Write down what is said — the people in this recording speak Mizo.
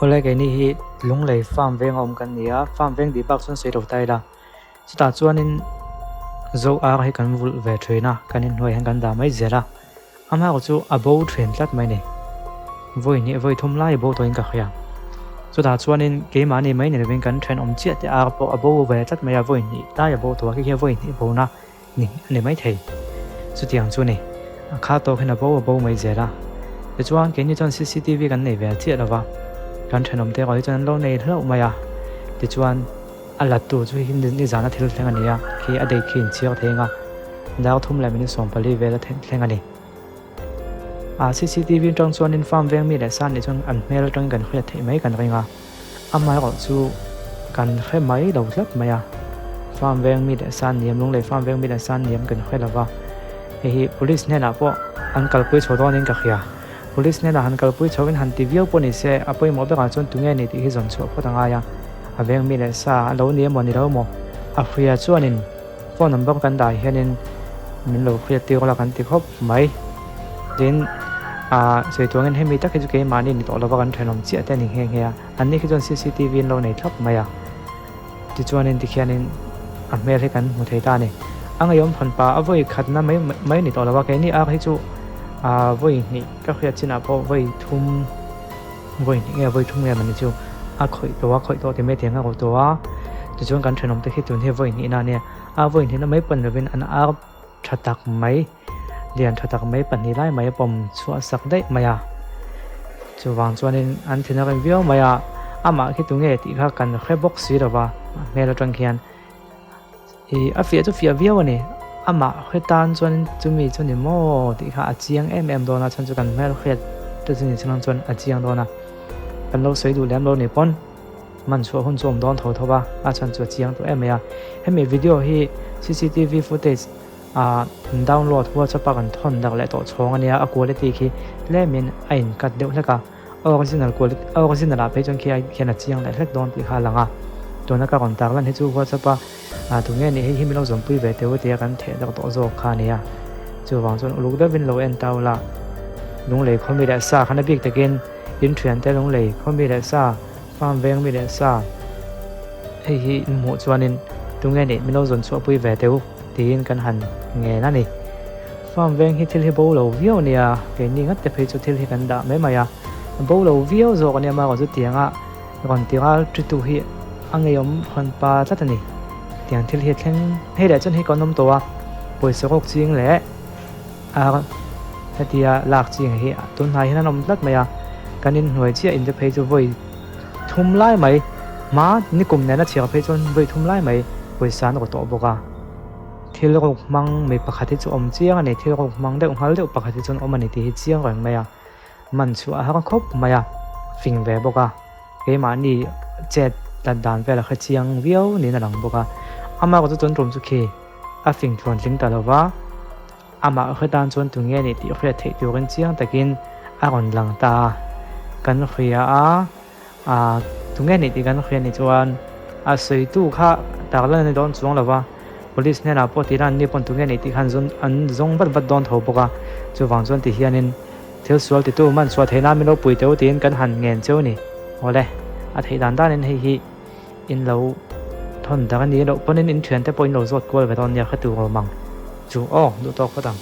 Awle keini hi Lunglei farm veng a awm kan ni a, farm veng tih bak chuan sawi lo ta ila. Chutah chuanin Zo ar hi kan vulh ve thin a, kan inhnuai hian kan dah mai zel a. Amaherawh chu a bo thin tlat mai ni. Vawi hnih vawi thum lai a bo tawhin ka hria. Chutah chuanin keimahni mai ni lovin kan thenawm chiah te ar pawh a bo ve tlat mai a, vawi hnih lai a bo tawh a, khi khi vawi hnih bona ni a ni maithei. Chutiang chu ni, a kha tawk hian a bo a bo mai zel a. Tichuan keini chuan cctv kan nei ve chiah lova, kan thenawm te erawh hi chuan an lo nei hlauh mai a. Tichuan a la tu chu hi nizana thil thleng a ni a, khi a date khi inchhiar thei anga dar thum leh minute 14 vel a thleng a ni. A cctv atang chuanin farm veng mi leh san nih chuan an hmel atangin kan hriat theih mai kan ring a. Amaherawh chu kan hre mai lo tlat mai a, farm veng mi leh san niam, Lunglei farm veng mi leh san niam kan hre lo va, hei hi police hnenah pawh an kalpui chho dawnin ka hria. Police hnenah han kalpui chhoin han ti viau pawh ni se, a pawimawh berah chuan tunge ni tih hi zawn chhuah phawt a ngai a, a veng mi leh sa a lo ni emaw ni lo emaw a hria chuanin phone number kan dah hianin min lo hriat tir la kan ti khawp mai. Tin, ah sawi tuangin hemi tak hi chu keimahni ni tawh lova kan thenawm chiah te a ni nghe nghe a, an ni khi chuan cctv an lo nei thlap mai a, tichuanin tikhianin a hmel hi kan hmu thei ta a ni. A ngeiawm hawn pa a vawi khatna mai mai ni tawh lova keini ar hi chu ah vawi hnih ka hriat chinah pawh vawi thum vawi hnih nge vawi thum nge mawni chu a khawih tawh a khawih tawh ti mai tiang a rawh tawh a, tichuan kan thenawm te khi tun hi vawi hnihna a nia, a vawi hnihna mai pawn lovin an ar tha tak mai lian tha tak mai pahnih lai mai a pawm chhuah sak daih mai a, chuvang chuanin an thin a rem viau mai a, amah khi tunge tih kha kan hre bawk si lo va hmel atang khian ih a fiah chu fiah viau a ni, amah hre tan chuanin chumi chu ni maw tih kha a chiang em em dawn a chhan chu kan hmel hriat te chu ni chhung chuan a chiang dawn a, kan lo sawi duh lem lo ni pawn. Man chhuah hun chu awm dawn tho tho a, a chhan chu a chiang tawh em mai a. Hemi video hi cctv footage ah an download whatsapp a kan thawn darh leh tawh chhawng a nia, a quality khi tlemin a in cut deuh hlek a, a original quality a original ah phei chuan khi ai khian a chiang leh hlek dawn tih kha a lang a. Tuna ka rawn tarlan hi chu whatsapp a ah tunge nih hei hi min lo zawmpui ve teu tia kan theh darh tawh zawk kha a nia. Chuvang chuan uluk deuhin lo en tau la, Lunglei khawmi leh sa khan a bik takin in thiante Lunglei khawmi leh sa Farm veng mi leh sa hei hi in hmuh chuanin tunge nih min lo zawn chhuahpui ve teu tiin kan han ngen a ni. Farm veng hi thil hi bo lo viau a nia, keini ngat te phei chu thil hi kan dah mai mai a, bo lo viau zawk a nia marawh chu tianga rawn ti ral ṭitu hi a ngeiawm hawn pa tlat a ni. Tiang thil hi a thleng hei leh chuan hei kan awm tawh a, pawisa rawk ching leh a hetia lak ching hi tun hnai hian an awm tlat mai a, kan inhnuai chiah inte phei chu vawi thum lai mai hma nikum nena chhiar phei chuan vawi thum lai mai pawisa an rawh tawh bawk a, thil ruk hmang mi pakhat hi chu awm chiang a ni, thil ruk hmang deuh nghal deuh pakhat hi chuan awm a ni tih hi chiang reng mai a, man chu a har khawp mai a, fing ve bawk a, keimahni chet tlat dan vel a hre chiang viau niin a lang bawk a, amah erawh chu tun tum chu khi a fing tluan tling ta lo va. Amah hretan chuan tunge nih tih hriat theih turin chiang takin a rawn lang ta a. Kan hria a, a tunge nih tih kan hria nih chuan a sawitu kha tarlan a ni dawn chuang lo va, Police hnenah pawh tihna an ni pawn tunge nih tih kha an zawng vat vat dawn tho bawk a. Chuvang chuan ti hianin thil sual titu man chhuah theihna min lo pui teu tiin kan han ngen cheu a ni. Awle, a theih dan danin hei hi. In lo thawn dak a ni loh pawhin in thiante pawh in lo zawt kual ve dawn nia kha tur awm ang chu aw duh tawk phawt ang.